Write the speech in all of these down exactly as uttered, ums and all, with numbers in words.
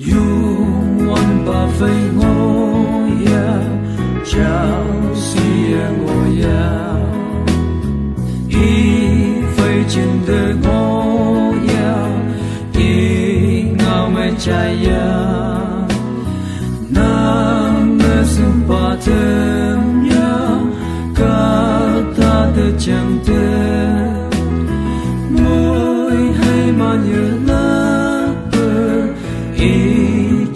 Yuan pa fei ngoh ya, chao si ya ngoh ya. I fei chin de ngoh ya, i ngao mei chai ya. Nang ne sum pa tem ya, ka ta de chang de. Mui hei man ya la pe, i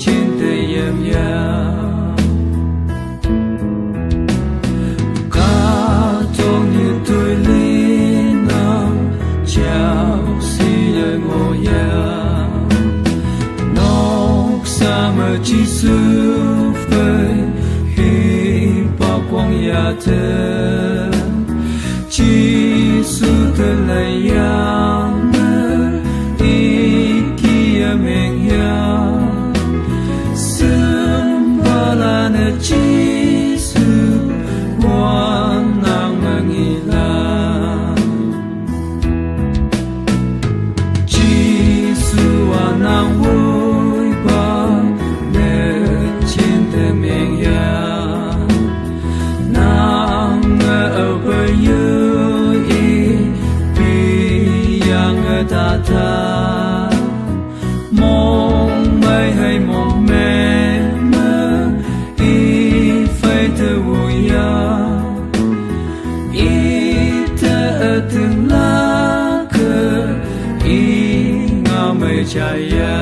chin de yem ya. Ka tong yu tui li nang, chao si ya ngoh ya. Nok sa me Jisu fei, hi pa guang ya te. Jisu te lei ya me, i ki ya meng ya. Sum pa la ne Jisu, wan nang me ngi la. Jisu a nang wui pa, ne chin te meng ya. Nang nge au pe yu i, pi yang nge ta ta. Mong mei hei mong mei me, i fei te wu ya. I te e ting la ke, i ngao mei chai ya.